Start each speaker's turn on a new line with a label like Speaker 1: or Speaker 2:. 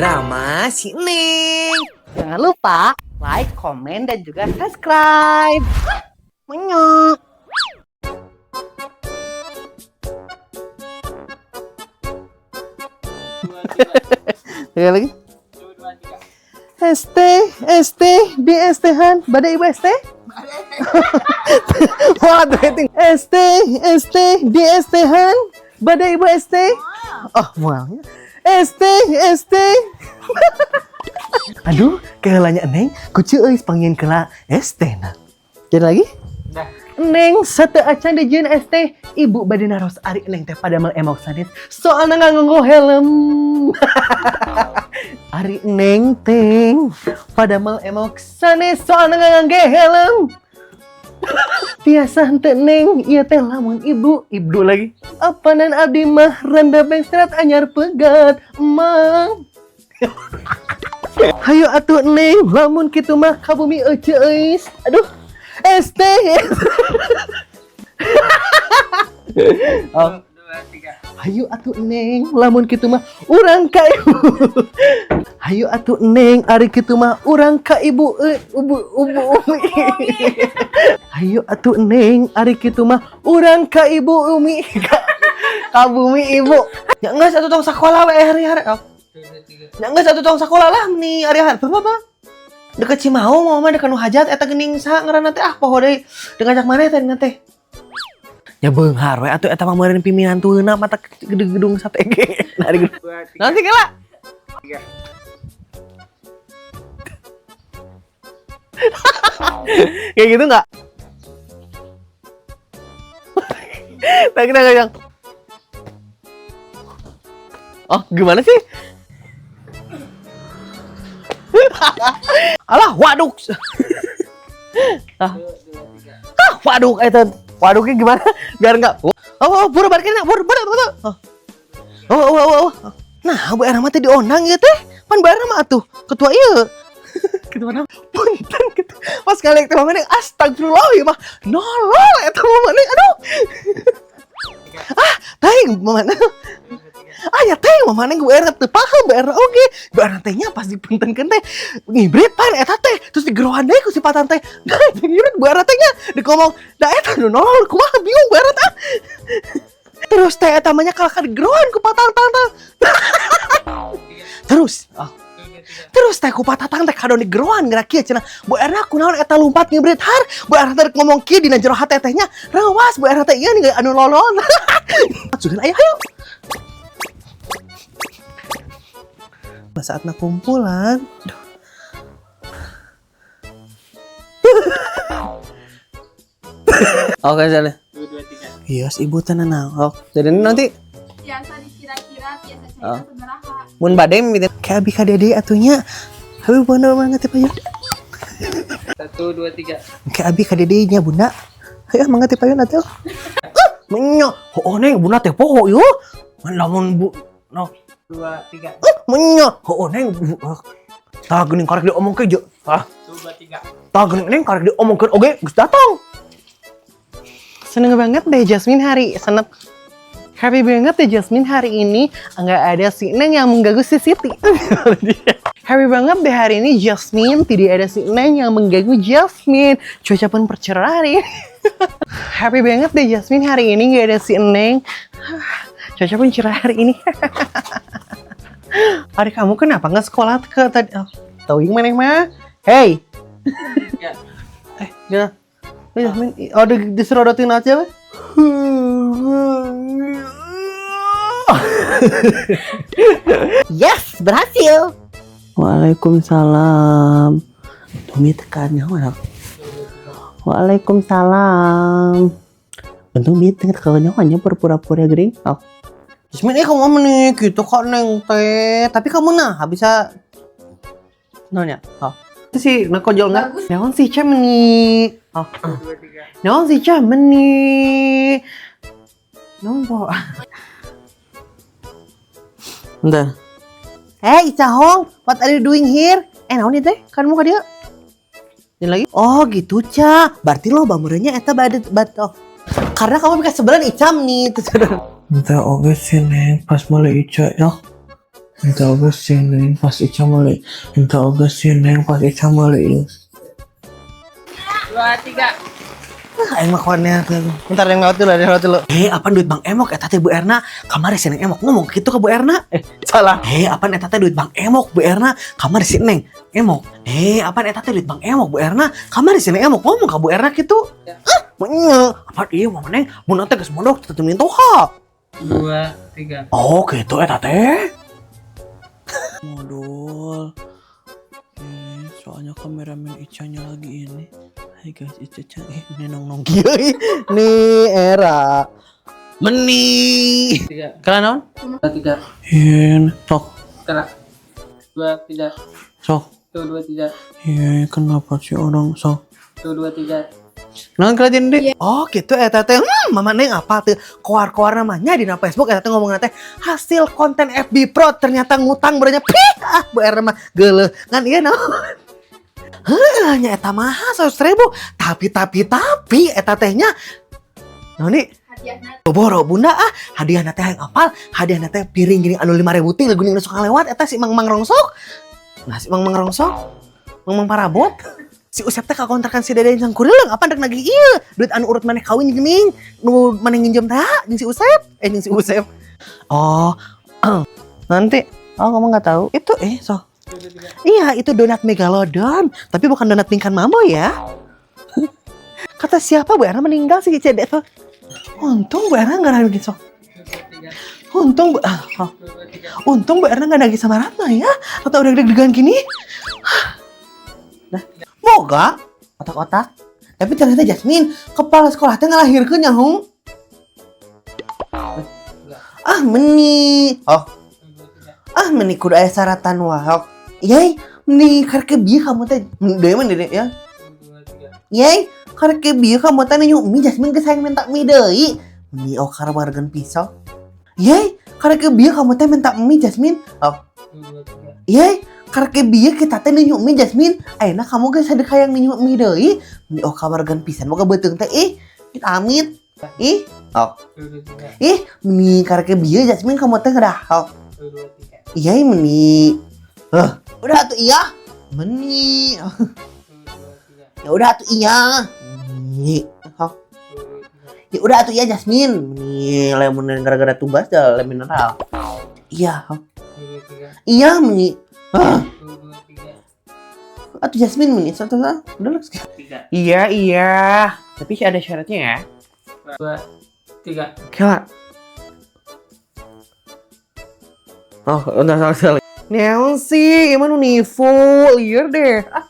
Speaker 1: Drama si Neng.
Speaker 2: Jangan lupa like, komen, dan juga subscribe. Menyok. Sekali lagi. ST, ST, B ST Han, badai Ibu ST? Wah, rating. ST, ST, D ST Han, badai Ibu ST? Oh, mualnya. ST, ST. Aduh, kehelanya Neng, kucu euy panggil kela ST na. Jadi lagi?
Speaker 3: Dah.
Speaker 2: Neng satu acan dijieun ST, ibu bade naros ari Neng teh padamel emok sanes soalna nganggo helm. Ari Neng teh padamel emok sanes soalna nganggo helm. Biasa henteu Neng, ieu teh lamun ibu, ibdu lagi. Apanan abdi mah randa bengstrat anyar pegat, emang. Hayu atuh Neng, lamun kitu mah ka bumi euceu euis. Aduh, ST. Oh.
Speaker 3: 2, 3.
Speaker 2: Hayu atuh Neng, lamun kitu mah urang ka ibu. Hayu atuh Neng, ari kitu mah urang ka ibu euy, ubu ubu umi. Hayu atuh Neng, ari kitu mah urang ka ibu umi. Ka bumi ibu.
Speaker 1: Ya geus atuh tong sakola we hari-hari. Oh.
Speaker 3: 1, 2, 3.
Speaker 1: Ya geus atuh tong sakola lah nih hari-hari. Apa apa? Deket Cimaung mah deket nu hajat eta geuning saha ngaranna teh, ah poho deui. Deuk ngajak maneh teh teh. Ya beunghar we atuh eta mah meureun piminantueuna mata gede gedung sate ge. Nah, di gedung.
Speaker 3: 2, 3.
Speaker 1: Nanti kela.
Speaker 3: 3.
Speaker 1: Kayak gitu nggak? Tak kita yang. Oh, gimana sih? Alah, waduk.
Speaker 3: 1, 2, 3.
Speaker 1: Ah, waduk itu. Waduknya gimana? Biar nggak. Oh, oh, buru balikin, buru, buru, buru. Oh, oh, oh, oh, oh. Nah, Bu Erna mah teh diondang ieu teh. Pan Bu Erna mah atuh ketua ieu. Ketua naon? Punten gitu. Pas kali teh maneh astagfirullah ieu mah nolol eta mah maneh. Aduh. Ah, teuing maneh. Ah ya teh mah maneh Bu Erna teu paham Bu Erna oge. Bu Erna teh nya pas dipuntenkeun teh ngibrit pan eta teh terus digerohan deui ku si patan teh. Nah, ngibrit Bu Erna teh nya dikomong da eta nu nolol kumaha bingung Bu Erna teh. Terus teh eta mah nya kalah digerohan ku patang tang tang. Terus, oh. Terus teh ku patatang teh kadon digerohan geura kieu cenah. Bu Erna kunaon eta lumpat ngibrit har. Bu Erna teh ngomong kieu dina jero hate teh nya. Rewas Bu Erna teh ieu nih anu lolon. Sugan ayo ayo. Saatna kumpulan. Aduh. Oke, jalan.
Speaker 3: 1, 2, 3.
Speaker 1: Iya, ibu tenang. Oh, jadi nanti
Speaker 4: Biasa dikira-kira biasa
Speaker 1: Oh.
Speaker 4: cerita seberaha.
Speaker 1: mun bade mimiti ka abi ka dede atunya. Abi bunda mangga teh payun.
Speaker 3: 1, 2, 3.
Speaker 1: Ka abi ka dede nya bunda. Ayo mangga teh payun atuh. Ah, menyo. Oh, neng bunda teh poho yeuh. Lamun bu no.
Speaker 3: 2, 3.
Speaker 1: Ah, menyo. Oh, neng. Ah. Tah geuning karek diomongkeun je. Ah,
Speaker 3: 1, 2, 3.
Speaker 1: tah geuning neng karek diomongkeun oge geus datang.
Speaker 2: Seneng banget deh Jasmine hari senep. Happy banget deh Jasmine hari ini nggak ada si Neng yang mengganggu si Siti. Happy banget deh hari ini Jasmine tidak ada si Neng yang mengganggu Jasmine. Cuaca pun percerah hari ini. Happy banget deh Jasmine hari ini nggak ada si Neng. Cuaca pun cerah hari ini. Hari kamu kenapa nggak sekolah ke tadi? Oh, teuing maneh mah. Hey.
Speaker 3: Ya.
Speaker 2: Ya. Jasmine, oh diserodotin aja weh. Yes, berhasil.
Speaker 1: Waalaikumsalam. Tumi tekan nyawa. Waalaikumsalam. Untung bi tengah kalau nyawanya pura-pura gering. Oh. Jasmine, kamu nih gitu kok neng teh. Tapi kamu nah bisa nanya. Oh. Itu sih nah kojol nggak?
Speaker 2: Naon sih Ca meni? Oh.
Speaker 3: 1, 2, 3.
Speaker 2: Naon sih Ca meni? Naon po?
Speaker 1: Bentar.
Speaker 2: Hey Ica Hong, what are you doing here? Naon ieu teh? Kan muka dia.
Speaker 1: Ini lagi. Oh gitu Ca. Berarti lo bamurnya eta bade bat oh. Karena kamu bisa sebelah Icam nih. Terus
Speaker 5: Entah oge sih neng pas mulai Ica ya. Minta oge si Neng pas Ica meuli. Minta oge si Neng pas Ica meuli.
Speaker 3: 2, 3.
Speaker 1: Ah, aing mah kawannya tuh. Bentar yang lewat dulu, ada yang lewat dulu. Eh, apaan duit Bang Emok eta teh Bu Erna? Kamari si Neng Emok ngomong gitu ke Bu Erna. Eh, salah. Eh, apaan eta teh duit Bang Emok Bu Erna? Kamari si Neng Emok. Eh, apaan eta teh duit Bang Emok Bu Erna? Kamari si Neng Emok ngomong ke Bu Erna gitu. Hah? Menye. Apaan iya mama Neng? Mun teh geus mondok tetep mintoha.
Speaker 3: 2, 3.
Speaker 1: Oh, gitu eta teh.
Speaker 5: Modul. Ini soalnya kameramen Icanya lagi ini. Hai guys, Ica cari
Speaker 1: Ini nong nong kieu nih era. Meni.
Speaker 3: 3.
Speaker 2: Kalian naon?
Speaker 3: 2, 3.
Speaker 5: Yen, sok,
Speaker 3: Kena. 2, 3.
Speaker 5: sok.
Speaker 3: 1, 2, 3.
Speaker 5: Iya, kenapa sih orang sok?
Speaker 3: 1, 2, 3.
Speaker 2: Naon kalian deh?
Speaker 1: Oh gitu eta teh. Mama Neng apa tuh? Koar-koar namanya di Facebook eta teh ngomong teh hasil konten FB Pro ternyata ngutang beranya pih ah Bu Erna mah geuleuh. Ngan ieu naon? Heuh nya eta mah 100.000. Tapi eta tehnya naon nih?
Speaker 4: Hadiahna
Speaker 1: Boro bunda ah hadiahna teh yang apal hadiahna teh piring gini anu 5.000 teh geuning nu sok lewat eta si Mang Mang Rongsok. Nah si Mang Mang Rongsok. Mang Mang Parabot. Si Usep teh kakontrakan si Dede yang kurileng apa rek nagih ieu duit anu urut maneh kawin geuning nu maneh nginjem teh jeung si Usep eh jeung si Usep. Oh,
Speaker 2: Nanti. Oh, kamu nggak tahu.
Speaker 1: itu eh so
Speaker 3: 1, 2, 3.
Speaker 1: iya itu donat megalodon tapi bukan donat pingkan mamo ya. Kata siapa Bu Erna meninggal sih Cede tuh. Untung Bu Erna nggak nagih sok.
Speaker 3: 1, 2, 3.
Speaker 1: Untung Bu ah, oh.
Speaker 3: 1, 2, 3.
Speaker 1: Untung Bu Erna nggak nagih sama Ratna ya. Atau udah deg-degan gini. Nah, moga otak-otak. Tapi ternyata Jasmine kepala sekolah teh ngalahirkeun nya hung. Ah meni. Oh,
Speaker 3: 1, 2, 3.
Speaker 1: ah meni kudu aya syaratan wae. Yai, meni karek bieu kamu teh deui mah deui ya.
Speaker 3: 1, 2, 3.
Speaker 1: Yai, karek bieu kamu teh nanya mie Jasmine geus hayang minta mie deui. Meni okar wargan pisau. Yai, karek bieu kamu teh minta mie Jasmine. Oh,
Speaker 3: 1, 2, 3.
Speaker 1: yai, karek bieu kita teh nanya mie Jasmine. Ayeuna kamu geus sadek hayang nanya mie deui. Meni okar wargan pisan moga beuteung teh ih. Amit. Ih, oh.
Speaker 3: 1, 2, 3.
Speaker 1: Ih, meni karek bieu Jasmine kamu teh ngedah. Oh.
Speaker 3: 1, 2, 3.
Speaker 1: Iya meni. Hah, udah tuh iya. Meni.
Speaker 3: 1, 2, 3.
Speaker 1: Ya udah tuh iya. Meni. Hah.
Speaker 3: 1, 2, 3.
Speaker 1: Ya udah tuh iya Jasmine. Meni lemon gara-gara tugas dah lem mineral. Iya. Hah.
Speaker 3: 1, 2, 3.
Speaker 1: Iya meni. Hah.
Speaker 3: 1, 2, 3.
Speaker 1: Atuh Jasmine meni satu satu. Udah lah.
Speaker 3: 3.
Speaker 2: Iya, iya. Tapi ada syaratnya ya.
Speaker 3: 2, 3.
Speaker 2: Kela. Oh, udah salah salah. Neon sih, gimana nifu, liar deh. Ah.